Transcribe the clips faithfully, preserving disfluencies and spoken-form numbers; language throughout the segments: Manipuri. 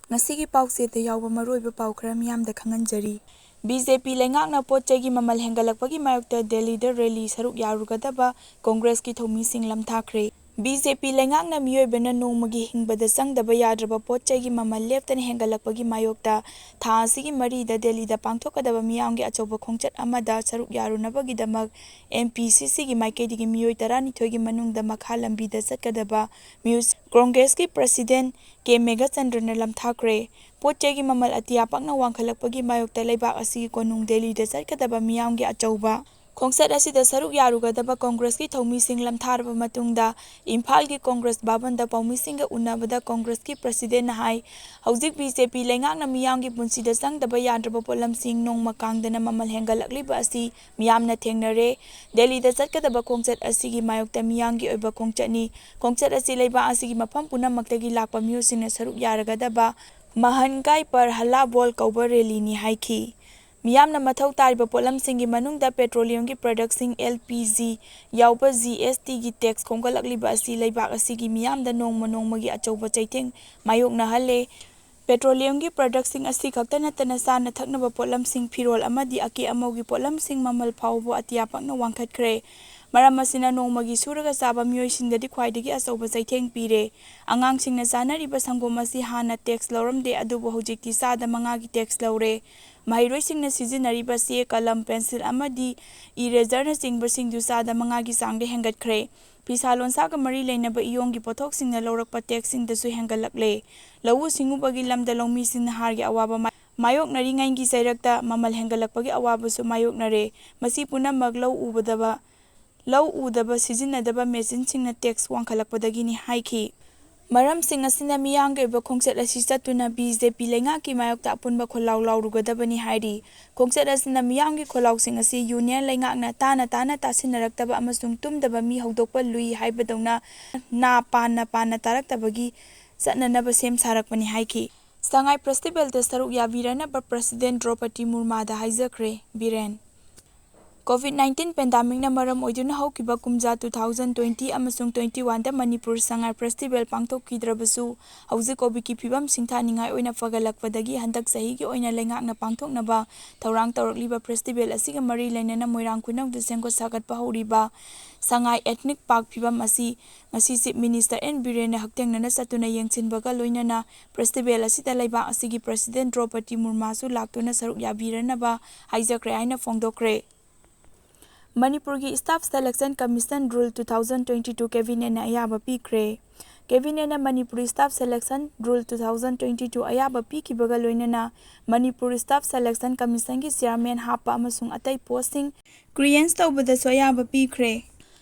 ꯉꯁꯤꯒꯤ ꯄꯥꯎꯆꯦꯗ ꯌꯥꯎꯕ ꯃꯔꯨꯑꯣꯏꯕ ꯄꯥꯎ ꯈꯔ ꯃꯤꯌꯥꯝꯗ ꯈꯪꯍꯟꯖꯔꯤ꯫ ꯕꯤ ꯖꯦ ꯄꯤ ꯂꯩꯉꯥꯛꯅ ꯄꯣꯠ ꯆꯩꯒꯤ ꯃꯃꯜ ꯍꯦꯟꯒꯠꯂꯛꯄꯒꯤ ꯃꯥꯌꯣꯛꯇ ꯗꯦꯜꯂꯤꯗ ꯔꯦꯂꯤ ꯁꯔꯨꯛ ꯌꯥꯔꯨꯒꯗꯕ ꯀꯣꯡꯒ꯭ꯔꯦꯁꯀꯤ ꯊꯧꯃꯤꯁꯤꯡ ꯂꯝꯊꯥꯈ꯭ꯔꯦ꯫ ꯕꯤ ꯖꯦ ꯄꯤ ꯂꯩꯉꯥꯛꯅ ꯃꯤꯑꯣꯏꯕꯅ ꯅꯣꯡꯃꯒꯤ ꯍꯤꯡꯕꯗ ꯆꯪꯗꯕ ꯌꯥꯗ꯭ꯔꯕ ꯄꯣꯠ ꯆꯩꯒꯤ ꯃꯃꯜ ꯂꯦꯞꯇꯅ ꯍꯦꯟꯒꯠꯂꯛꯄꯒꯤ ꯃꯥꯌꯣꯛꯇ ꯊꯥ ꯑꯁꯤꯒꯤ ꯃꯔꯤꯗ ꯗꯦꯜꯂꯤꯗ ꯄꯥꯡꯊꯣꯛꯀꯗꯕ ꯃꯤꯌꯥꯝꯒꯤ ꯑꯆꯧꯕ ꯈꯣꯡꯆꯠ ꯑꯃꯗ ꯁꯔꯨꯛ ꯌꯥꯔꯨꯅꯕꯒꯤꯗꯃꯛ ꯑꯦꯝ ꯄꯤ ꯁꯤ ꯁꯤꯒꯤ ꯃꯥꯏꯀꯩꯗꯒꯤ ꯃꯤꯑꯣꯏ ꯇꯔꯥꯅꯤꯊꯣꯏꯒꯤ ꯃꯅꯨꯡꯗ ꯃꯈꯥ ꯂꯝꯕꯤꯗ ꯆꯠꯀꯗꯕ ꯃ꯭ꯌꯨꯁ-, ꯀꯣꯡꯒ꯭ꯔꯦꯁꯀꯤ ꯄ꯭ꯔꯁꯤꯗꯦꯟ ꯀꯦ ꯃꯦꯘꯆꯟꯗ꯭ꯔꯅ ꯂꯝꯊꯥꯈ꯭ꯔꯦ꯫ ꯄꯣꯠ ꯆꯩꯒꯤ ꯃꯃꯜ ꯑꯇꯤꯌꯥ ꯄꯥꯛꯅ ꯋꯥꯡꯈꯠꯂꯛꯄꯒꯤ ꯃꯥꯌꯣꯛꯇ ꯂꯩꯕꯥꯛ ꯑꯁꯤꯒꯤ ꯀꯣꯅꯨꯡ ꯗꯦꯜꯂꯤꯗ ꯆꯠꯀꯗꯕ ꯃꯤꯌꯥꯝꯒꯤ ꯑꯆꯧꯕ ꯈꯣꯡꯆꯠ ꯑꯁꯤꯗ ꯁꯔꯨꯛ ꯌꯥꯔꯨꯒꯗꯕ ꯀꯣꯡꯒ꯭ꯔꯦꯁꯀꯤ ꯊꯧꯃꯤꯁꯤꯡ ꯂꯝꯊꯥꯔꯕ ꯃꯇꯨꯡꯗ ꯏꯝꯐꯥꯜꯒꯤ ꯀꯣꯡꯒ꯭ꯔꯦꯁ ꯚꯕꯟꯗ ꯄꯥꯎꯃꯤꯁꯤꯡꯒ ꯎꯅꯕꯗ ꯀꯣꯡꯒ꯭ꯔꯦꯁꯀꯤ ꯄ꯭ꯔꯁꯤꯗꯦꯟꯅ ꯍꯥꯏ, ꯍꯧꯖꯤꯛ ꯕꯤ ꯖꯦ ꯄꯤ ꯂꯩꯉꯥꯛꯅ ꯃꯤꯌꯥꯝꯒꯤ ꯄꯨꯟꯁꯤꯗ ꯆꯪꯗꯕ ꯌꯥꯗ꯭ꯔꯕ ꯄꯣꯠꯂꯝꯁꯤꯡ ꯅꯣꯡꯃ ꯀꯥꯡꯗꯅ ꯃꯃꯜ ꯍꯦꯟꯒꯠꯂꯛꯂꯤꯕ ꯑꯁꯤ ꯃꯤꯌꯥꯝꯅ ꯊꯦꯡꯅꯔꯦ꯫ ꯗꯦꯜꯂꯤꯗ ꯆꯠꯀꯗꯕ ꯈꯣꯡꯆꯠ ꯑꯁꯤꯒꯤ ꯃꯥꯌꯣꯛꯇ ꯃꯤꯌꯥꯝꯒꯤ ꯑꯣꯏꯕ ꯈꯣꯡꯆꯠꯅꯤ꯫ ꯈꯣꯡꯆꯠ ꯑꯁꯤ ꯂꯩꯕꯥꯛ ꯑꯁꯤꯒꯤ ꯃꯐꯝ ꯄꯨꯝꯅꯃꯛꯇꯒꯤ ꯂꯥꯛꯄ ꯃꯤꯑꯣꯏꯁꯤꯡꯅ ꯁꯔꯨꯛ ꯌꯥꯔꯒꯗꯕ ꯃꯍꯟꯒꯥꯏ ꯄꯔ ꯍꯜꯂꯥ ꯕꯣꯜ ꯀꯧꯕ ꯔꯦꯂꯤꯅꯤ ꯍꯥꯏꯈꯤ꯫ ꯃꯤꯌꯥꯝꯅ ꯃꯊꯧ ꯇꯥꯔꯤꯕ ꯄꯣꯠꯂꯝꯁꯤꯡꯒꯤ ꯃꯅꯨꯡꯗ ꯄꯦꯇ꯭ꯔꯣꯂꯤꯌꯝꯒꯤ ꯄ꯭ꯔꯗꯛꯁꯤꯡ, ꯑꯦꯜ ꯄꯤ ꯖꯤ ꯌꯥꯎꯕ ꯖꯤ ꯑꯦꯁ ꯇꯤꯒꯤ ꯇꯦꯛꯁ ꯈꯣꯝꯒꯠꯂꯛꯂꯤꯕ ꯑꯁꯤ ꯂꯩꯕꯥꯛ ꯑꯁꯤꯒꯤ ꯃꯤꯌꯥꯝꯗ ꯅꯣꯡꯃ ꯅꯣꯡꯃꯒꯤ ꯑꯆꯧꯕ ꯆꯩꯊꯦꯡ ꯃꯥꯌꯣꯛꯅꯍꯜꯂꯦ꯫ ꯄꯦꯇ꯭ꯔꯣꯂꯤꯌꯝꯒꯤ ꯄ꯭ꯔꯗꯛꯁꯤꯡ ꯑꯁꯤ ꯈꯛꯇ ꯅꯠꯇꯅ ꯆꯥꯅ ꯊꯛꯅꯕ ꯄꯣꯠꯂꯝꯁꯤꯡ, ꯐꯤꯔꯣꯜ ꯑꯃꯗꯤ ꯑꯀꯦ ꯑꯃꯧꯒꯤ ꯄꯣꯠꯂꯝꯁꯤꯡ ꯃꯃꯜ ꯐꯥꯎꯕ ꯑꯇꯤꯌꯥ ꯄꯥꯛꯅ ꯋꯥꯡꯈꯠꯈ꯭ꯔꯦ꯫ ꯃꯔꯝ ꯑꯁꯤꯅ ꯅꯣꯡꯃꯒꯤ ꯁꯨꯔꯒ ꯆꯥꯕ ꯃꯤꯑꯣꯏꯁꯤꯡꯗꯗꯤ ꯈ꯭ꯋꯥꯏꯗꯒꯤ ꯑꯆꯧꯕ ꯆꯩꯊꯦꯡ ꯄꯤꯔꯦ꯫ ꯑꯉꯥꯡꯁꯤꯡꯅ ꯆꯥꯅꯔꯤꯕ ꯁꯪꯒꯣꯝ ꯑꯁꯤ ꯍꯥꯟꯅ ꯇꯦꯛꯁ ꯂꯧꯔꯝꯗꯦ, ꯑꯗꯨꯕꯨ ꯍꯧꯖꯤꯛꯇꯤ ꯆꯥꯗ ꯃꯉꯥꯒꯤ ꯇꯦꯛꯁ ꯂꯧꯔꯦ꯫ ꯃꯍꯩꯔꯣꯏꯁꯤꯡꯅ ꯁꯤꯖꯤꯟꯅꯔꯤꯕ ꯆꯦ, ꯀꯂꯝ, ꯄꯦꯟꯁꯤꯜ ꯑꯃꯗꯤ ꯏꯔꯦꯖꯔꯅꯆꯤꯡꯕꯁꯤꯡꯗꯨ ꯆꯥꯗ ꯃꯉꯥꯒꯤ ꯆꯥꯡꯗ ꯍꯦꯟꯒꯠꯈ꯭ꯔꯦ꯫ ꯐꯤꯁꯥ ꯂꯣꯟꯁꯥꯒ ꯃꯔꯤ ꯂꯩꯅꯕ ꯏꯌꯣꯡꯒꯤ ꯄꯣꯠꯊꯣꯛꯁꯤꯡꯅ ꯂꯧꯔꯛꯄ ꯇꯦꯛꯁꯁꯤꯡꯗꯁꯨ ꯍꯦꯟꯒꯠꯂꯛꯂꯦ꯫ ꯂꯧꯎ ꯁꯤꯡꯎꯕꯒꯤ ꯂꯝꯗ ꯂꯧꯃꯤꯁꯤꯡꯅ ꯍꯥꯔꯒꯤ ꯑꯋꯥꯕ ꯃꯥ-, ꯃꯥꯌꯣꯛꯅꯔꯤꯉꯩꯒꯤ ꯆꯩꯔꯛꯇ ꯃꯃꯜ ꯍꯦꯟꯒꯠꯂꯛꯄꯒꯤ ꯑꯋꯥꯕꯁꯨ ꯃꯥꯌꯣꯛꯅꯔꯦ꯫ ꯃꯁꯤ ꯄꯨꯝꯅꯃꯛ ꯂꯧ ꯎꯕꯗꯕ, ꯂꯧ ꯎꯗꯕ ꯁꯤꯖꯤꯟꯅꯗꯕ ꯃꯦꯆꯤꯟꯁꯤꯡꯅ ꯇꯦꯛꯁ ꯋꯥꯡꯈꯠꯂꯛꯄꯗꯒꯤꯅꯤ ꯍꯥꯏꯈꯤ꯫ ꯃꯔꯝꯁꯤꯡ ꯑꯁꯤꯅ ꯃꯤꯌꯥꯝꯒꯤ ꯑꯣꯏꯕ ꯈꯣꯡꯆꯠ ꯑꯁꯤ ꯆꯠꯇꯨꯅ ꯕꯤ ꯖꯦ ꯄꯤ ꯂꯩꯉꯥꯛꯀꯤ ꯃꯥꯌꯣꯛꯇ ꯑꯄꯨꯟꯕ ꯈꯣꯜꯂꯥꯎ ꯂꯥꯎꯔꯨꯒꯗꯕꯅꯤ ꯍꯥꯏꯔꯤ꯫ ꯈꯣꯡꯆꯠ ꯑꯁꯤꯅ ꯃꯤꯌꯥꯝꯒꯤ ꯈꯣꯜꯂꯥꯎꯁꯤꯡ ꯑꯁꯤ ꯌꯨꯅꯤꯌꯟ ꯂꯩꯉꯥꯛꯅ ꯇꯥꯅ ꯇꯥꯅ ꯇꯥꯁꯤꯟꯅꯔꯛꯇꯕ ꯑꯃꯁꯨꯡ ꯇꯨꯝꯗꯕ ꯃꯤ ꯍꯧꯗꯣꯛꯄ ꯂꯨꯏ ꯍꯥꯏꯕꯗꯧꯅ ꯅꯥ ꯄꯥꯟꯅ ꯄꯥꯟꯅ ꯇꯥꯔꯛꯇꯕꯒꯤ ꯆꯠꯅꯅꯕ ꯁꯦꯝ ꯁꯥꯔꯛꯄꯅꯤ ꯍꯥꯏꯈꯤ꯫ ꯁꯉꯥꯏ ꯐꯦꯁꯇꯤꯚꯦꯜꯗ ꯁꯔꯨꯛ ꯌꯥꯕꯤꯔꯅꯕ ꯄ꯭ꯔꯁꯤꯗꯦꯟ ꯗ꯭ꯔꯧꯄꯗꯤ ꯃꯨꯔꯃꯥꯗ ꯍꯥꯏꯖꯈ꯭ꯔꯦ꯫ ꯕꯤꯔꯦꯟ꯫ ꯀꯣꯚꯤꯗ ꯅꯥꯏꯟꯇꯤꯟ ꯄꯦꯟꯗꯥꯃꯤꯛꯅ ꯃꯔꯝ ꯑꯣꯏꯗꯨꯅ ꯍꯧꯈꯤꯕ ꯀꯨꯝꯖꯥ ꯇꯨ ꯊꯥꯎꯖꯟ ꯇ꯭ꯋꯦꯟꯇꯤ ꯑꯃꯁꯨꯡ ꯇ꯭ꯋꯦꯟꯇꯤ ꯋꯥꯟꯗ ꯃꯅꯤꯄꯨꯔ ꯁꯉꯥꯏ ꯐꯦꯁꯇꯤꯚꯦꯜ ꯄꯥꯡꯊꯣꯛꯈꯤꯗ꯭ꯔꯕꯁꯨ, ꯍꯧꯖꯤꯛ ꯀꯣꯚꯤꯗꯀꯤ ꯐꯤꯕꯝ ꯁꯤꯡꯊꯥꯅꯤꯡꯉꯥꯏ ꯑꯣꯏꯅ ꯐꯒꯠꯂꯛꯄꯗꯒꯤ ꯍꯟꯗꯛ ꯆꯍꯤꯒꯤ ꯑꯣꯏꯅ ꯂꯩꯉꯥꯛꯅ ꯄꯥꯡꯊꯣꯛꯅꯕ ꯊꯧꯔꯥꯡ ꯇꯧꯔꯛꯂꯤꯕ ꯐꯦꯁꯇꯤꯚꯦꯜ ꯑꯁꯤꯒ ꯃꯔꯤ ꯂꯩꯅꯅ ꯃꯣꯏꯔꯥꯡ ꯈꯨꯅꯧꯗ ꯁꯦꯝꯒꯠ ꯁꯥꯒꯠꯄ ꯍꯧꯔꯤꯕ ꯁꯉꯥꯏ ꯏꯊꯅꯤꯛ ꯄꯥꯔꯛ ꯐꯤꯕꯝ ꯑꯁꯤ ꯉꯁꯤ ꯆꯤꯐ ꯃꯤꯅꯤꯁꯇꯔ ꯑꯦꯟ ꯕꯤꯔꯦꯟꯅ ꯍꯛꯊꯦꯡꯅꯅ ꯆꯠꯇꯨꯅ ꯌꯦꯡꯁꯤꯟꯕꯒ ꯂꯣꯏꯅꯅ ꯐꯦꯁꯇꯤꯚꯦꯜ ꯑꯁꯤꯗ ꯂꯩꯕꯥꯛ ꯑꯁꯤꯒꯤ ꯄ꯭ꯔꯁꯤꯗꯦꯟ ꯗ꯭ꯔꯧꯄꯗꯤ ꯃꯨꯔꯃꯨꯁꯨ ꯂꯥꯛꯇꯨꯅ ꯁꯔꯨꯛ ꯌꯥꯕꯤꯔꯅꯕ ꯍꯥꯏꯖꯈ꯭ꯔꯦ ꯍꯥꯏꯅ ꯐꯣꯡꯗꯣꯛꯈ꯭ꯔꯦ꯫ ꯃꯅꯤꯄꯨꯔꯒꯤ Staff Selection Commission Rule two thousand twenty two ꯀꯦꯕꯤꯅꯦꯠꯅ ꯑꯌꯥꯕ ꯄꯤꯈ꯭ꯔꯦ꯫ ꯀꯦꯕꯤꯅꯦꯠꯅ Manipuri Staff Selection Rule two thousand twenty two ꯑꯌꯥꯕ ꯄꯤꯈꯤꯕꯒ ꯂꯣꯏꯅꯅ ꯃꯅꯤꯄꯨꯔ Staff Selection Commissionꯒꯤ ꯆꯤꯌꯥꯔꯃꯦꯟ ꯍꯥꯞꯄ ꯑꯃꯁꯨꯡ ꯑꯇꯩ ꯄꯣꯁꯁꯤꯡ ꯀ꯭ꯔꯤꯌꯦꯟꯁ ꯇꯧꯕꯗꯁꯨ ꯑꯌꯥꯕ ꯄꯤꯈ꯭ꯔꯦ꯫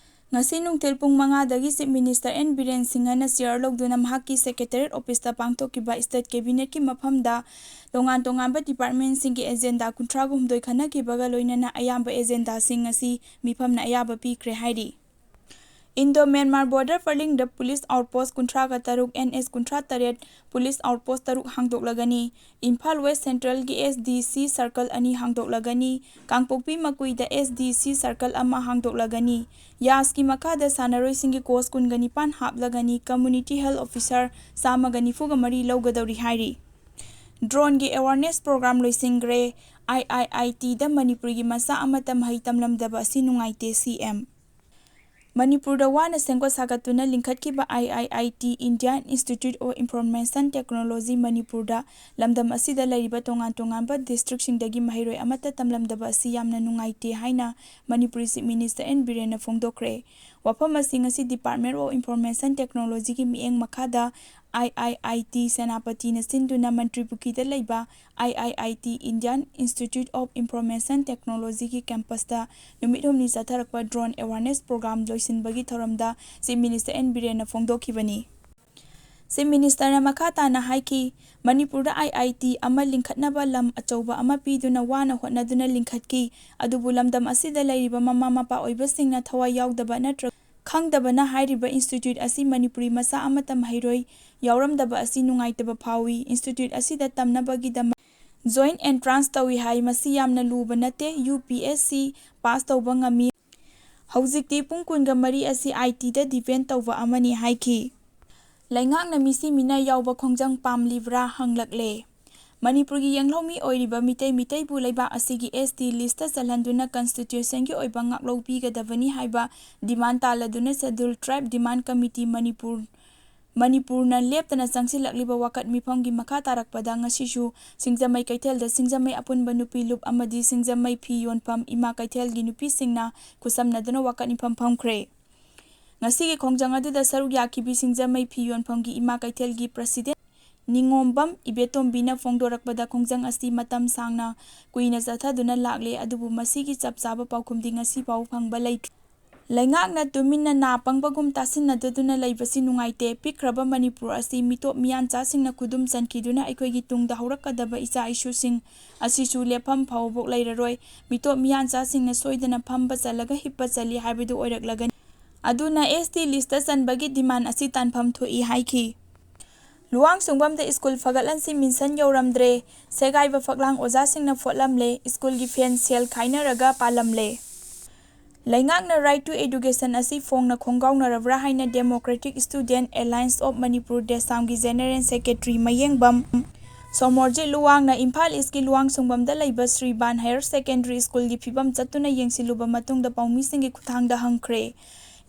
ꯉꯁꯤ ꯅꯨꯡꯊꯤꯜ ꯄꯨꯡ ꯃꯉꯥꯗꯒꯤ ꯆꯤꯐ ꯃꯤꯅꯤꯁꯇꯔ ꯑꯦꯟ ꯕꯤꯔꯦꯟ ꯁꯤꯡꯍꯅ ꯆꯤꯌꯥꯔ ꯂꯧꯗꯨꯅ ꯃꯍꯥꯛꯀꯤ ꯁꯦꯀ꯭ꯔꯦꯇꯦꯔꯤꯌꯦꯠ ꯑꯣꯐꯤꯁꯇ ꯄꯥꯡꯊꯣꯛꯈꯤꯕ ꯁ꯭ꯇꯦꯠ ꯀꯦꯕꯤꯅꯦꯠꯀꯤ ꯃꯐꯝꯗ ꯇꯣꯉꯥꯟ ꯇꯣꯉꯥꯟꯕ ꯗꯤꯄꯥꯔꯠꯃꯦꯟꯁꯤꯡꯒꯤ ꯑꯦꯖꯦꯟꯗꯥ ꯀꯨꯟꯊ꯭ꯔꯥꯒ ꯍꯨꯝꯗꯣꯏ ꯈꯟꯅꯈꯤꯕꯒ ꯂꯣꯏꯅꯅ ꯑꯌꯥꯝꯕ ꯑꯦꯖꯦꯟꯗꯥꯁꯤꯡ ꯉꯁꯤ ꯃꯤꯐꯝꯅ ꯑꯌꯥꯕ ꯄꯤꯈ꯭ꯔꯦ ꯍꯥꯏꯔꯤ꯫ ꯏꯟꯗꯣ ꯃ꯭ꯌꯥꯟꯃꯥꯔ ꯕꯣꯔꯗꯔ ꯄꯔꯤꯡꯗ ꯄꯨꯂꯤꯁ ꯑꯥꯎꯠꯄꯣꯁ ꯀꯨꯟꯊ꯭ꯔꯥꯒ ꯇꯔꯨꯛ, ꯑꯦꯟ ꯑꯦꯁ ꯀꯨꯟꯊ꯭ꯔꯥ ꯇꯔꯦꯠ, ꯄꯨꯂꯤꯁ ꯑꯥꯎꯠꯄꯣꯁ ꯇꯔꯨꯛ ꯍꯥꯡꯗꯣꯛꯂꯒꯅꯤ꯫ ꯏꯝꯐꯥꯜ ꯋꯦꯁ ꯁꯦꯟꯇ꯭ꯔꯦꯜꯒꯤ ꯑꯦꯁ ꯗꯤ ꯁꯤ ꯁꯔꯀꯜ ꯑꯅꯤ ꯍꯥꯡꯗꯣꯛꯂꯒꯅꯤ꯫ ꯀꯥꯡꯄꯣꯛꯄꯤ ꯃꯀꯨꯏꯗ ꯑꯦꯁ ꯗꯤ ꯁꯤ ꯁꯔꯀꯜ ꯑꯃ ꯍꯥꯡꯗꯣꯛꯂꯒꯅꯤ꯫ ꯌꯥꯁꯀꯤ ꯃꯈꯥꯗ ꯁꯥꯟꯅꯔꯣꯏꯁꯤꯡꯒꯤ ꯀꯣꯆ ꯀꯨꯟꯒ ꯅꯤꯄꯥꯟ ꯍꯥꯞꯂꯒꯅꯤ꯫ ꯀꯝꯃ꯭ꯌꯨꯅꯤꯇꯤ ꯍꯦꯜꯊ ꯑꯣꯐꯤꯁꯥꯔ ꯆꯥꯝꯃꯒ ꯅꯤꯐꯨꯒ ꯃꯔꯤ ꯂꯧꯒꯗꯧꯔꯤ ꯍꯥꯏꯔꯤ꯫ ꯗ꯭ꯔꯣꯟꯒꯤ ꯑꯦꯋꯥꯔꯅꯦꯁ ꯄ꯭ꯔꯣꯒ꯭ꯔꯥꯝ ꯂꯣꯏꯁꯤꯟꯈ꯭ꯔꯦ꯫ ꯑꯥꯏ ꯑꯥꯏ ꯑꯥꯏ ꯇꯤꯗ ꯃꯅꯤꯄꯨꯔꯒꯤ ꯃꯆꯥ ꯑꯃꯠꯇ ꯃꯍꯩ ꯇꯝꯂꯝꯗꯕ ꯑꯁꯤ ꯅꯨꯡꯉꯥꯏꯇꯦ, ꯁꯤ ꯑꯦꯝ꯫ ꯃꯅꯤꯄꯨꯔꯗ ꯋꯥꯅ ꯁꯦꯝꯒꯠ ꯁꯥꯒꯠꯇꯨꯅ ꯂꯤꯡꯈꯠꯈꯤꯕ ꯑꯥꯏ I I T, Indian Institute of Information Technology ꯃꯅꯤꯄꯨꯔꯗ ꯂꯝꯗꯝ ꯑꯁꯤꯗ ꯂꯩꯔꯤꯕ ꯇꯣꯉꯥꯟ ꯇꯣꯉꯥꯟꯕ ꯗꯤꯁꯇ꯭ꯔꯤꯛꯁꯤꯡꯗꯒꯤ ꯃꯍꯩꯔꯣꯏ ꯑꯃꯠꯇ ꯇꯝꯂꯝꯗꯕ ꯑꯁꯤ ꯌꯥꯝꯅ ꯅꯨꯡꯉꯥꯏꯇꯦ ꯍꯥꯏꯅ ꯃꯅꯤꯄꯨꯔꯤ ꯆꯤꯐ ꯃꯤꯅꯤꯁꯇꯔ ꯑꯦꯟ ꯕꯤꯔꯦꯟꯅ ꯐꯣꯡꯗꯣꯛꯈ꯭ꯔꯦ꯫ ꯋꯥꯐꯝ ꯑꯁꯤ ꯉꯁꯤ Department of Information Technologyꯒꯤ ꯃꯤꯠꯌꯦꯡ ꯃꯈꯥꯗ ꯑꯥꯏ ꯑꯥꯏ ꯑꯥꯏ ꯇꯤ ꯁꯦꯅꯥꯄꯇꯤꯅ ꯁꯤꯟꯗꯨꯅ ꯃꯟꯇ꯭ꯔꯤ ꯄꯨꯈ꯭ꯔꯤꯗ ꯂꯩꯕ I I I T, Indian Institute of Information Technologyꯒꯤ ꯀꯦꯝꯄꯁꯇ ꯅꯨꯃꯤꯠ ꯍꯨꯝꯅꯤ ꯆꯠꯊꯔꯛꯄ ꯗ꯭ꯔꯣꯟ ꯑꯦꯋꯥꯔꯅꯦꯁ ꯄ꯭ꯔꯣꯒ꯭ꯔꯥꯝ ꯂꯣꯏꯁꯤꯟꯕꯒꯤ ꯊꯧꯔꯝꯗ ꯆꯤꯐ ꯃꯤꯅꯤꯁꯇꯔ ꯑꯦꯟ ꯕꯤꯔꯦꯟꯅ ꯐꯣꯡꯗꯣꯛꯈꯤꯕꯅꯤ꯫ ꯆꯤꯐ ꯃꯤꯅꯤꯁꯇꯔꯅ ꯃꯈꯥ ꯇꯥꯅ ꯍꯥꯏꯈꯤ, ꯃꯅꯤꯄꯨꯔꯗ ꯑꯥꯏ ꯑꯥꯏ ꯇꯤ ꯑꯃ ꯂꯤꯡꯈꯠꯅꯕ ꯂꯝ ꯑꯆꯧꯕ ꯑꯃ ꯄꯤꯗꯨꯅ ꯋꯥꯅ ꯍꯣꯠꯅꯗꯨꯅ ꯂꯤꯡꯈꯠꯈꯤ, ꯑꯗꯨꯕꯨ ꯂꯝꯗꯝ ꯑꯁꯤꯗ ꯂꯩꯔꯤꯕ ꯃꯃꯥ ꯃꯄꯥ ꯑꯣꯏꯕꯁꯤꯡꯅ ꯊꯋꯥꯏ ꯌꯥꯎꯗꯕ ꯅꯠꯇ꯭ꯔꯒ ꯈꯪꯗꯕꯅ ꯍꯥꯏꯔꯤꯕ ꯏꯟꯁꯇꯤꯇ꯭ꯌꯨꯠ ꯑꯁꯤ ꯃꯅꯤꯄꯨꯔꯤ ꯃꯆꯥ ꯑꯃꯠꯇ ꯃꯍꯩꯔꯣꯏ ꯌꯥꯎꯔꯝꯗꯕ ꯑꯁꯤ ꯅꯨꯡꯉꯥꯏꯇꯕ ꯐꯥꯎꯏ꯫ ꯏꯟꯁꯇꯤꯇ꯭ꯌꯨꯠ ꯑꯁꯤꯗ ꯇꯝꯅꯕꯒꯤꯗꯃꯛ ꯖꯣꯏꯟꯠ ꯑꯦꯟꯇ꯭ꯔꯥꯟꯁ ꯇꯧꯏ ꯍꯥꯏ꯫ ꯃꯁꯤ ꯌꯥꯝꯅ ꯂꯨꯕ ꯅꯠꯇꯦ꯫ U P S C pass ꯇꯧꯕ ꯉꯝꯃꯤ꯫ ꯍꯧꯖꯤꯛꯇꯤ ꯄꯨꯡ ꯀꯨꯟꯒ ꯃꯔꯤ ꯑꯁꯤ ꯑꯥꯏ ꯇꯤꯗ ꯗꯤꯄꯦꯟ ꯇꯧꯕ ꯑꯃꯅꯤ ꯍꯥꯏꯈꯤ꯫ ꯂꯩꯉꯥꯛꯅ ꯃꯤꯁꯤ ꯃꯤꯅꯥꯏ ꯌꯥꯎꯕ ꯈꯣꯡꯖꯪ ꯄꯥꯝꯂꯤꯕ꯭ꯔꯥ ꯍꯪꯂꯛꯂꯦ꯫ ꯃꯅꯤꯄꯨꯔꯒꯤ ꯌꯦꯡꯂꯧꯃꯤ ꯑꯣꯏꯔꯤꯕ ꯃꯤꯇꯩ ꯃꯤꯇꯩꯕꯨ ꯂꯩꯕꯥꯛ ꯑꯁꯤꯒꯤ ꯑꯦꯁ ꯇꯤ ꯂꯤꯁꯇ ꯆꯜꯍꯟꯗꯨꯅ ꯀꯟꯁꯇꯤꯇ꯭ꯌꯨꯁꯟꯒꯤ ꯑꯣꯏꯕ ꯉꯥꯛꯂꯧ ꯄꯤꯒꯗꯕꯅꯤ ꯍꯥꯏꯕ ꯗꯤꯃꯥꯟ ꯇꯥꯜꯂꯗꯨꯅ ꯁꯦꯗ꯭ꯌꯨꯜ ꯇ꯭ꯔꯥꯏꯕ ꯗꯤꯃꯥꯟ ꯀꯃꯤꯇꯤ ꯃꯅꯤꯄꯨꯔ, ꯃꯅꯤꯄꯨꯔꯅ ꯂꯦꯞꯇꯅ ꯆꯪꯁꯤꯜꯂꯛꯂꯤꯕ ꯋꯥꯀꯠ ꯃꯤꯐꯝꯒꯤ ꯃꯈꯥ ꯇꯥꯔꯛꯄꯗ ꯉꯁꯤꯁꯨ ꯁꯤꯡꯖꯃꯩ ꯀꯩꯊꯦꯜꯗ ꯁꯤꯡꯖꯃꯩ ꯑꯄꯨꯟꯕ ꯅꯨꯄꯤ ꯂꯨꯞ ꯑꯃꯗꯤ ꯁꯤꯡꯖꯃꯩ ꯐꯤ ꯌꯣꯟꯐꯝ ꯏꯃꯥ ꯀꯩꯊꯦꯜꯒꯤ ꯅꯨꯄꯤꯁꯤꯡꯅ ꯈꯨꯠꯁꯝꯅꯗꯨꯅ ꯋꯥꯀꯠ ꯃꯤꯐꯝ ꯐꯝꯈ꯭ꯔꯦ꯫ ꯉꯁꯤꯒꯤ ꯈꯣꯡꯖꯪ ꯑꯗꯨꯗ ꯁꯔꯨꯛ ꯌꯥꯈꯤꯕꯤ ꯁꯤꯡꯖꯃꯩ ꯐꯤ ꯌꯣꯟꯐꯝꯒꯤ ꯏꯃꯥ ꯀꯩꯊꯦꯜꯒꯤ ꯄ꯭ꯔꯁꯤꯗꯦꯟ ꯅꯤꯉꯣꯝꯕꯝ ꯏꯕꯦꯇꯣꯝꯕꯤꯅ ꯐꯣꯡꯗꯣꯔꯛꯄꯗ ꯈꯣꯡꯖꯪ ꯑꯁꯤ ꯃꯇꯝ ꯁꯥꯡꯅ ꯀꯨꯏꯅ ꯆꯠꯊꯗꯨꯅ ꯂꯥꯛꯂꯦ, ꯑꯗꯨꯕꯨ ꯃꯁꯤꯒꯤ ꯆꯞ ꯆꯥꯕ ꯄꯥꯎꯈꯨꯝꯗꯤ ꯉꯁꯤ ꯐꯥꯎ ꯐꯪꯕ ꯂꯩꯇ꯭ꯔꯤ꯫ ꯂꯩꯉꯥꯛꯅ ꯇꯨꯃꯤꯟꯅ ꯅꯥ ꯄꯪꯕꯒꯨꯝ ꯇꯥꯁꯤꯟꯅꯗꯨꯅ ꯂꯩꯕꯁꯤ ꯅꯨꯡꯉꯥꯏꯇꯦ꯫ ꯄꯤꯛꯈ꯭ꯔꯕ ꯃꯅꯤꯄꯨꯔ ꯑꯁꯤ ꯃꯤꯇꯣꯞ ꯃꯤꯌꯥꯟꯆꯥꯁꯤꯡꯅ ꯈꯨꯗꯨꯝ ꯆꯟꯈꯤꯗꯨꯅ ꯑꯩꯈꯣꯏꯒꯤ ꯇꯨꯡꯗ ꯍꯧꯔꯛꯀꯗꯕ ꯏꯆꯥ ꯏꯁꯨꯁꯤꯡ ꯑꯁꯤꯁꯨ ꯂꯦꯞꯐꯝ ꯐꯥꯎꯕ ꯂꯩꯔꯔꯣꯏ꯫ ꯃꯤꯇꯣꯞ ꯃꯤꯌꯥꯟꯆꯥꯁꯤꯡꯅ ꯁꯣꯏꯗꯅ ꯐꯝꯕ ꯆꯜꯂꯒ ꯍꯤꯞꯄ ꯆꯜꯂꯤ ꯍꯥꯏꯕꯗꯨ ꯑꯣꯏꯔꯛꯂꯒꯅꯤ꯫ ꯑꯗꯨꯅ ꯑꯦꯁ ꯇꯤ ꯂꯤꯁꯇ ꯆꯟꯕꯒꯤ ꯗꯤꯃꯥꯟ ꯑꯁꯤ ꯇꯥꯟꯐꯝ ꯊꯣꯛꯏ ꯍꯥꯏꯈꯤ꯫ ꯂꯨꯋꯥꯡꯁꯨꯡꯕꯝꯗ ꯁ꯭ꯀꯨꯜ ꯐꯒꯠꯍꯟꯁꯤ ꯃꯤꯁꯟ ꯌꯧꯔꯝꯗ꯭ꯔꯦ꯫ ꯁꯦꯒꯥꯏꯕ ꯐꯛꯂꯥꯡ ꯑꯣꯖꯥꯁꯤꯡꯅ ꯐꯣꯠꯂꯝꯂꯦ꯫ ꯁ꯭ꯀꯨꯜꯒꯤ ꯐꯦꯟ ꯁꯦꯜ ꯈꯥꯏꯅꯔꯒ ꯄꯥꯜꯂꯝꯂꯦ꯫ ꯂꯩꯉꯥꯛꯅ Right to Education ꯑꯁꯤ ꯐꯣꯡꯅ ꯈꯣꯡꯒꯥꯎꯅꯔꯕ꯭ꯔꯥ ꯍꯥꯏꯅ Democratic Student Alliance of Manipur, ꯗꯦꯁꯥꯝꯒꯤ ꯖꯦꯅꯦꯔꯦꯜ ꯁꯦꯀ꯭ꯔꯦꯇꯔꯤ ꯃꯌꯦꯡꯕꯝ ꯁꯣꯃꯣꯔꯖꯤꯠ ꯂꯨꯋꯥꯡꯅ ꯏꯝꯐꯥꯜ ꯏꯁꯀꯤ ꯂꯨꯋꯥꯡꯁꯨꯡꯕꯝꯗ ꯂꯩꯕ ꯁ꯭ꯔꯤꯕꯥꯟ ꯍꯥꯌꯔ ꯁꯦꯀꯦꯟꯗꯔꯤ ꯁ꯭ꯀꯨꯜꯒꯤ ꯐꯤꯕꯝ ꯆꯠꯇꯨꯅ ꯌꯦꯡꯁꯤꯜꯂꯨꯕ ꯃꯇꯨꯡꯗ ꯄꯥꯎꯃꯤꯁꯤꯡꯒꯤ ꯈꯨꯠꯊꯥꯡꯗ ꯍꯪꯈ꯭ꯔꯦ꯫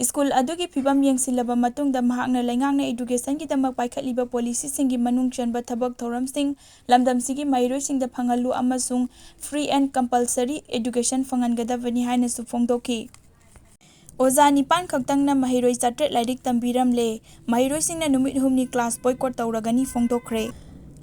ꯁ꯭ꯀꯨꯜ ꯑꯗꯨꯒꯤ ꯐꯤꯕꯝ ꯌꯦꯡꯁꯤꯜꯂꯕ ꯃꯇꯨꯡꯗ ꯃꯍꯥꯛꯅ ꯂꯩꯉꯥꯛꯅ ꯏꯗꯨꯀꯦꯁꯟꯒꯤꯗꯃꯛ ꯄꯥꯏꯈꯠꯂꯤꯕ ꯄꯣꯂꯤꯁꯤꯁꯤꯡꯒꯤ ꯃꯅꯨꯡ ꯆꯟꯕ ꯊꯕꯛ ꯊꯧꯔꯝꯁꯤꯡ, ꯂꯝꯗꯝꯁꯤꯒꯤ ꯃꯍꯩꯔꯣꯏꯁꯤꯡꯗ ꯐꯪꯍꯜꯂꯨ ꯑꯃꯁꯨꯡ free and compulsory education ꯐꯪꯍꯟꯒꯗꯕꯅꯤ ꯍꯥꯏꯅꯁꯨ ꯐꯣꯡꯗꯣꯛꯈꯤ꯫ ꯑꯣꯖꯥ ꯅꯤꯄꯥꯟ ꯈꯛꯇꯪꯅ ꯃꯍꯩꯔꯣꯏ ꯆꯥꯇ꯭ꯔꯦꯠ ꯂꯥꯏꯔꯤꯛ ꯇꯝꯕꯤꯔꯝꯂꯦ꯫ ꯃꯍꯩꯔꯣꯏꯁꯤꯡꯅ ꯅꯨꯃꯤꯠ ꯍꯨꯝꯅꯤ class boycott ꯇꯧꯔꯒꯅꯤ ꯐꯣꯡꯗꯣꯛꯈ꯭ꯔꯦ꯫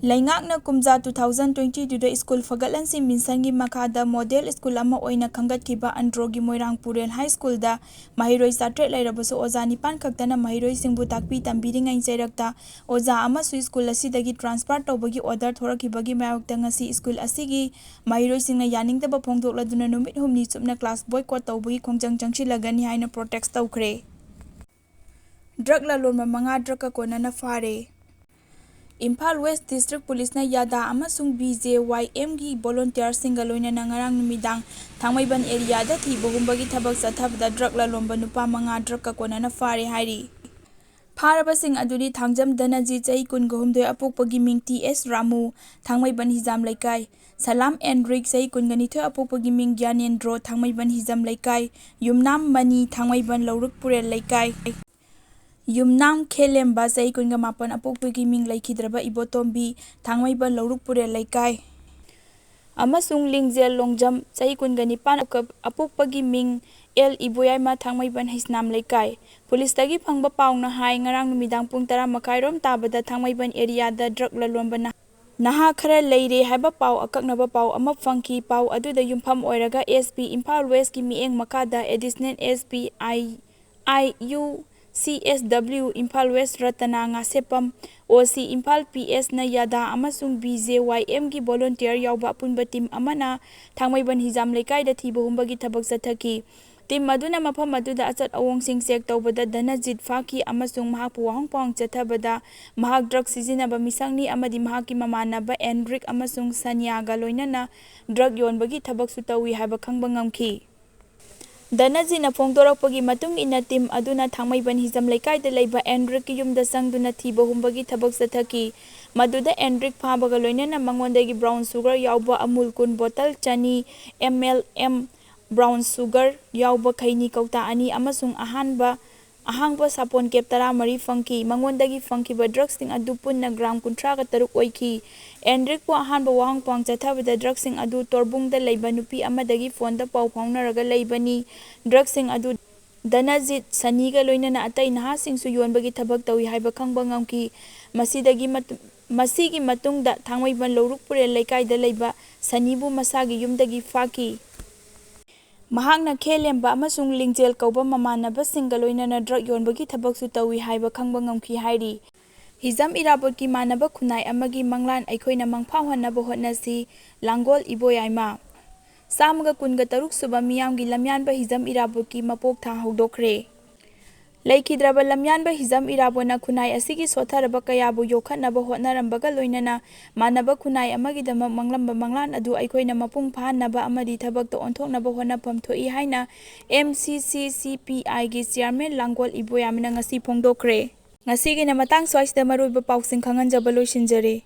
ꯂꯩꯉꯥꯛꯅ ꯀꯨꯝꯖꯥ two thousand twenty two ꯗ ꯁ꯭ꯀꯨꯜ ꯐꯒꯠꯍꯟꯁꯤ ꯃꯤꯁꯟꯒꯤ ꯃꯈꯥꯗ ꯃꯣꯗꯦꯜ ꯁ꯭ꯀꯨꯜ ꯑꯃ ꯑꯣꯏꯅ ꯈꯟꯒꯠꯈꯤꯕ ꯑꯟꯗ꯭ꯔꯣꯒꯤ ꯃꯣꯏꯔꯥꯡ ꯄꯨꯔꯦꯜ ꯍꯥꯏ ꯁ꯭ꯀꯨꯜꯗ ꯃꯍꯩꯔꯣꯏ ꯆꯥꯇ꯭ꯔꯦꯠ ꯂꯩꯔꯕꯁꯨ ꯑꯣꯖꯥ ꯅꯤꯄꯥꯟ ꯈꯛꯇꯅ ꯃꯍꯩꯔꯣꯏꯁꯤꯡꯕꯨ ꯇꯥꯛꯄꯤ ꯇꯝꯕꯤꯔꯤꯉꯩ ꯆꯩꯔꯛꯇ ꯑꯣꯖꯥ ꯑꯃꯁꯨ ꯁ꯭ꯀꯨꯜ ꯑꯁꯤꯗꯒꯤ transfer ꯇꯧꯕꯒꯤ order ꯊꯣꯔꯛꯈꯤꯕꯒꯤ ꯃꯥꯌꯣꯛꯇ ꯉꯁꯤ ꯁ꯭ꯀꯨꯜ ꯑꯁꯤꯒꯤ ꯃꯍꯩꯔꯣꯏꯁꯤꯡꯅ ꯌꯥꯅꯤꯡꯗꯕ ꯐꯣꯡꯗꯣꯛꯂꯗꯨꯅ ꯅꯨꯃꯤꯠ ꯍꯨꯝꯅꯤ ꯆꯨꯞꯅ class boycott ꯇꯧꯕꯒꯤ ꯈꯣꯡꯖꯪ ꯆꯪꯁꯤꯜꯂꯒꯅꯤ ꯍꯥꯏꯅ protest ꯇꯧꯈ꯭ꯔꯦ꯫ ꯗ꯭ꯔꯒ ꯂꯂꯣꯟꯕ ꯃꯉꯥ ꯗ꯭ꯔꯒꯀ ꯀꯣꯟꯅꯅ ꯐꯥꯔꯦ꯫ ꯏꯝꯐꯥꯜ ꯋꯦꯁ ꯗꯤꯁꯇ꯭ꯔꯤꯛ ꯄꯨꯂꯤꯁꯅ ꯌꯥꯗꯥ ꯑꯃꯁꯨꯡ ꯕꯤ ꯖꯦ ꯋꯥꯏ ꯑꯦꯝꯒꯤ ꯚꯣꯂꯨꯟꯇꯤꯌꯔꯁꯤꯡꯒ ꯂꯣꯏꯅꯅ ꯉꯔꯥꯡ ꯅꯨꯃꯤꯗꯥꯡ ꯊꯥꯡꯃꯩꯕꯟ ꯑꯦꯔꯤꯌꯥꯗ ꯊꯤꯕ ꯍꯨꯝꯕꯒꯤ ꯊꯕꯛ ꯆꯠꯊꯕꯗ ꯗ꯭ꯔꯒ ꯂꯂꯣꯟꯕ ꯅꯨꯄꯥ ꯃꯉꯥ ꯗ꯭ꯔꯒꯀ ꯀꯣꯟꯅꯅ ꯐꯥꯔꯦ ꯍꯥꯏꯔꯤ꯫ ꯐꯥꯔꯕꯁꯤꯡ ꯑꯗꯨꯗꯤ ꯊꯥꯡꯖꯝ ꯙꯅꯖꯤꯠ, ꯆꯍꯤ ꯀꯨꯟꯒ ꯍꯨꯝꯗꯣꯏ, ꯑꯄꯣꯛꯄꯒꯤ ꯃꯤꯡ ꯇꯤ ꯑꯦꯁ ꯔꯥꯃꯨ, ꯊꯥꯡꯃꯩꯕꯟ ꯍꯤꯖꯥꯝ ꯂꯩꯀꯥꯏ, ꯁꯂꯥꯝ ꯑꯦꯟꯗ꯭ꯔꯤꯛ, ꯆꯍꯤ ꯀꯨꯟꯒ ꯅꯤꯊꯣꯏ, ꯑꯄꯣꯛꯄꯒꯤ ꯃꯤꯡ ꯒ꯭ꯌꯥꯅꯦꯟꯗ꯭ꯔꯣ, ꯊꯥꯡꯃꯩꯕꯟ ꯍꯤꯖꯥꯝ ꯂꯩꯀꯥꯏ, ꯌꯨꯝꯅꯥꯝ ꯃꯅꯤ, ꯊꯥꯡꯃꯩꯕꯟ ꯂꯧꯔꯨꯛ ꯄꯨꯔꯦꯜ ꯂꯩꯀꯥꯏ, ꯌꯨꯝꯅꯥꯝ ꯈꯦꯂꯦꯝꯕ, ꯆꯍꯤ ꯀꯨꯟꯒ ꯃꯥꯄꯟ, ꯑꯄꯣꯛꯄꯒꯤ ꯃꯤꯡ ꯂꯩꯈꯤꯗ꯭ꯔꯕ ꯏꯕꯣꯇꯣꯝꯕꯤ, ꯊꯥꯡꯃꯩꯕꯟ ꯂꯧꯔꯨꯛ ꯄꯨꯔꯦꯜ ꯂꯩꯀꯥꯏ, ꯑꯃꯁꯨꯡ ꯂꯤꯡꯖꯦꯜ ꯂꯣꯡꯖꯝ, ꯆꯍꯤ ꯀꯨꯟꯒ ꯅꯤꯄꯥꯟ, ꯑꯄꯣꯛꯄꯒꯤ ꯃꯤꯡ ꯑꯦꯜ ꯏꯕꯣꯌꯥꯏꯃ, ꯊꯥꯡꯃꯩꯕꯟ ꯍꯩꯁꯅꯥꯝ ꯂꯩꯀꯥꯏ꯫ ꯄꯨꯂꯤꯁꯇꯒꯤ ꯐꯪꯕ ꯄꯥꯎꯅ ꯍꯥꯏ, ꯉꯔꯥꯡ ꯅꯨꯃꯤꯗꯥꯡ ꯄꯨꯡ ꯇꯔꯥ ꯃꯈꯥꯏꯔꯣꯝ ꯇꯥꯕꯗ ꯊꯥꯡꯃꯩꯕꯟ ꯑꯦꯔꯤꯌꯥꯗ ꯗ꯭ꯔꯒ ꯂꯂꯣꯟꯕ ꯅꯍꯥ ꯈꯔ ꯂꯩꯔꯦ ꯍꯥꯏꯕ ꯄꯥꯎ, ꯑꯀꯛꯅꯕ ꯄꯥꯎ ꯑꯃ ꯐꯪꯈꯤ꯫ ꯄꯥꯎ ꯑꯗꯨꯗ ꯌꯨꯝꯐꯝ ꯑꯣꯏꯔꯒ ꯑꯦꯁ ꯄꯤ ꯏꯝꯐꯥꯜ ꯋꯦꯁꯀꯤ ꯃꯤꯠꯌꯦꯡ ꯃꯈꯥꯗ additional S P I, I U C S W Imphal west ꯔꯇꯅꯥ ꯉꯥꯁꯦꯞꯄꯝ, ꯑꯣ ꯁꯤ ꯏꯝꯐꯥꯜ ꯄꯤ ꯑꯦꯁꯅ ꯌꯥꯗꯥ ꯑꯃꯁꯨꯡ ꯕꯤ ꯖꯦ ꯋꯥꯏ ꯑꯦꯝꯒꯤ ꯚꯣꯂꯨꯟꯇꯤꯌꯔ ꯌꯥꯎꯕ ꯑꯄꯨꯟꯕ ꯇꯤꯝ ꯑꯃꯅ ꯊꯥꯡꯃꯩꯕꯟ ꯍꯤꯖꯥꯝ ꯂꯩꯀꯥꯏꯗ ꯊꯤꯕ ꯍꯨꯝꯕꯒꯤ ꯊꯕꯛ ꯆꯠꯊꯈꯤ꯫ ꯇꯤꯝ ꯑꯗꯨꯅ ꯃꯐꯝ ꯑꯗꯨꯗ ꯑꯆꯠ ꯑꯋꯣꯡꯁꯤꯡ ꯆꯦꯛ ꯇꯧꯕꯗ ꯙꯅꯖꯤꯠ ꯐꯥꯈꯤ ꯑꯃꯁꯨꯡ ꯃꯍꯥꯛꯄꯨ ꯋꯥꯍꯪ ꯄꯥꯎꯍꯪ ꯆꯠꯊꯕꯗ ꯃꯍꯥꯛ ꯗ꯭ꯔꯒ ꯁꯤꯖꯤꯟꯅꯕ ꯃꯤꯁꯛꯅꯤ ꯑꯃꯗꯤ ꯃꯍꯥꯛꯀꯤ ꯃꯃꯥꯟꯅꯕ ꯑꯦꯟꯗ꯭ꯔꯤꯛ ꯑꯃꯁꯨꯡ ꯁꯅꯤꯌꯥꯒ ꯂꯣꯏꯅꯅ ꯗ꯭ꯔꯒ ꯌꯣꯟꯕꯒꯤ ꯊꯕꯛꯁꯨ ꯇꯧꯏ ꯍꯥꯏꯕ ꯈꯪꯕ ꯉꯝꯈꯤ꯫ ꯙꯅꯖꯤꯠꯅ ꯐꯣꯡꯗꯣꯔꯛꯄꯒꯤ ꯃꯇꯨꯡ ꯏꯟꯅ, ꯇꯤꯝ ꯑꯗꯨꯅ ꯊꯥꯡꯃꯩꯕꯟ ꯍꯤꯖꯝ ꯂꯩꯀꯥꯏꯗ ꯂꯩꯕ ꯑꯦꯟꯗ꯭ꯔꯤꯛꯀꯤ ꯌꯨꯝꯗ ꯆꯪꯗꯨꯅ ꯊꯤꯕ ꯍꯨꯝꯕꯒꯤ ꯊꯕꯛ ꯆꯠꯊꯈꯤ꯫ ꯃꯗꯨꯗ ꯑꯦꯟꯗ꯭ꯔꯤꯛ ꯐꯥꯕꯒ ꯂꯣꯏꯅꯅ ꯃꯉꯣꯟꯗꯒꯤ ꯕ꯭ꯔꯥꯎꯟ ꯁꯨꯒꯔ ꯌꯥꯎꯕ ꯑꯃꯨꯜ ꯀꯨꯟ ꯕꯣꯇꯜ, ꯆꯅꯤ M L M brown sugar ꯌꯥꯎꯕ ꯈꯩꯅꯤ ꯀꯧꯇꯥ ꯑꯅꯤ ꯑꯃꯁꯨꯡ ꯑꯍꯥꯟꯕ, ꯑꯍꯥꯡꯕ ꯁꯥꯄꯣꯟ ꯀꯦꯞ ꯇꯔꯥꯃꯔꯤ ꯐꯪꯈꯤ꯫ ꯃꯉꯣꯟꯗꯒꯤ ꯐꯪꯈꯤꯕ ꯗ꯭ꯔꯒꯁꯤꯡ ꯑꯗꯨ ꯄꯨꯟꯅ ꯒ꯭ꯔꯥꯝ ꯀꯨꯟꯊ꯭ꯔꯥꯒ ꯇꯔꯨꯛ ꯑꯣꯏꯈꯤ꯫ ꯑꯦꯟꯗ꯭ꯔꯤꯛꯄꯨ ꯑꯍꯥꯟꯕ ꯋꯥꯍꯪ ꯄꯥꯎꯍꯪ ꯆꯠꯊꯕꯗ ꯗ꯭ꯔꯒꯁꯤꯡ ꯑꯗꯨ ꯇꯣꯔꯕꯨꯡꯗ ꯂꯩꯕ ꯅꯨꯄꯤ ꯑꯃꯗꯒꯤ ꯐꯣꯟꯗ ꯄꯥꯎ ꯐꯥꯎꯅꯔꯒ ꯂꯩꯕꯅꯤ꯫ ꯗ꯭ꯔꯒꯁꯤꯡ ꯑꯗꯨ ꯙꯅꯖꯤꯠ, ꯁꯅꯤꯒ ꯂꯣꯏꯅꯅ ꯑꯇꯩ ꯅꯍꯥꯁꯤꯡꯁꯨ ꯌꯣꯟꯕꯒꯤ ꯊꯕꯛ ꯇꯧꯏ ꯍꯥꯏꯕ ꯈꯪꯕ ꯉꯝꯈꯤ꯫ ꯃꯁꯤꯗꯒꯤ ꯃꯇꯨꯡ, ꯃꯁꯤꯒꯤ ꯃꯇꯨꯡꯗ ꯊꯥꯡꯃꯩꯕꯟ ꯂꯧꯔꯨꯛ ꯄꯨꯔꯦꯜ ꯂꯩꯀꯥꯏꯗ ꯂꯩꯕ ꯁꯅꯤꯕꯨ ꯃꯁꯥꯒꯤ ꯌꯨꯝꯗꯒꯤ ꯐꯥꯈꯤ꯫ ꯃꯍꯥꯛꯅ ꯈꯦꯂꯦꯝꯕ ꯑꯃꯁꯨꯡ ꯂꯤꯡꯖꯦꯜ ꯀꯧꯕ ꯃꯃꯥꯟꯅꯕꯁꯤꯡꯒ ꯂꯣꯏꯅꯅ ꯗ꯭ꯔꯒ ꯌꯣꯟꯕꯒꯤ ꯊꯕꯛꯁꯨ ꯇꯧꯏ ꯍꯥꯏꯕ ꯈꯪꯕ ꯉꯝꯈꯤ ꯍꯥꯏꯔꯤ꯫ ꯍꯤꯖꯝ ꯏꯔꯥꯕꯣꯠꯀꯤ ꯃꯥꯟꯅꯕ ꯈꯨꯟꯅꯥꯏ ꯑꯃꯒꯤ ꯃꯪꯂꯥꯟ ꯑꯩꯈꯣꯏꯅ ꯃꯪꯐꯥꯎꯍꯟꯅꯕ ꯍꯣꯠꯅꯁꯤ, ꯂꯥꯡꯒꯣꯜ ꯏꯕꯣꯌꯥꯏꯃ꯫ ꯆꯥꯝꯃꯒ ꯀꯨꯟꯒ ꯇꯔꯨꯛ ꯁꯨꯕ ꯃꯤꯌꯥꯝꯒꯤ ꯂꯝꯌꯥꯟꯕ ꯍꯤꯖꯝ ꯏꯔꯥꯕꯣꯠꯀꯤ ꯃꯄꯣꯛ ꯊꯥ ꯍꯧꯗꯣꯛꯈ꯭ꯔꯦ꯫ ꯂꯩꯈꯤꯗ꯭ꯔꯕ ꯂꯝꯌꯥꯟꯕ ꯍꯤꯖꯝ ꯏꯔꯥꯕꯣꯠꯅ ꯈꯨꯟꯅꯥꯏ ꯑꯁꯤꯒꯤ ꯁꯣꯠꯊꯔꯕ ꯀꯌꯥꯕꯨ ꯌꯣꯛꯈꯠꯅꯕ ꯍꯣꯠꯅꯔꯝꯕꯒ ꯂꯣꯏꯅꯅ ꯃꯥꯟꯅꯕ ꯈꯨꯟꯅꯥꯏ ꯑꯃꯒꯤꯗꯃꯛ ꯃꯪꯂꯝꯕ ꯃꯪꯂꯥꯟ ꯑꯗꯨ ꯑꯩꯈꯣꯏꯅ ꯃꯄꯨꯡ ꯐꯥꯍꯟꯅꯕ ꯑꯃꯗꯤ ꯊꯕꯛꯇ ꯑꯣꯟꯊꯣꯛꯅꯕ ꯍꯣꯠꯅꯐꯝ ꯊꯣꯛꯏ ꯍꯥꯏꯅ M C C C P I ꯒꯤ chairman ꯂꯥꯡꯒꯣꯜ ꯏꯕꯣꯌꯥꯝꯅ ꯉꯁꯤ ꯐꯣꯡꯗꯣꯛꯈ꯭ꯔꯦ꯫ ꯉꯁꯤꯒꯤꯅ ꯃꯇꯥꯡ ꯁ꯭ꯋꯥꯏꯁꯤꯗ ꯃꯔꯨꯑꯣꯏꯕ ꯄꯥꯎꯁꯤꯡ ꯈꯪꯍꯟꯖꯕ ꯂꯣꯏꯁꯤꯟꯖꯔꯦ꯫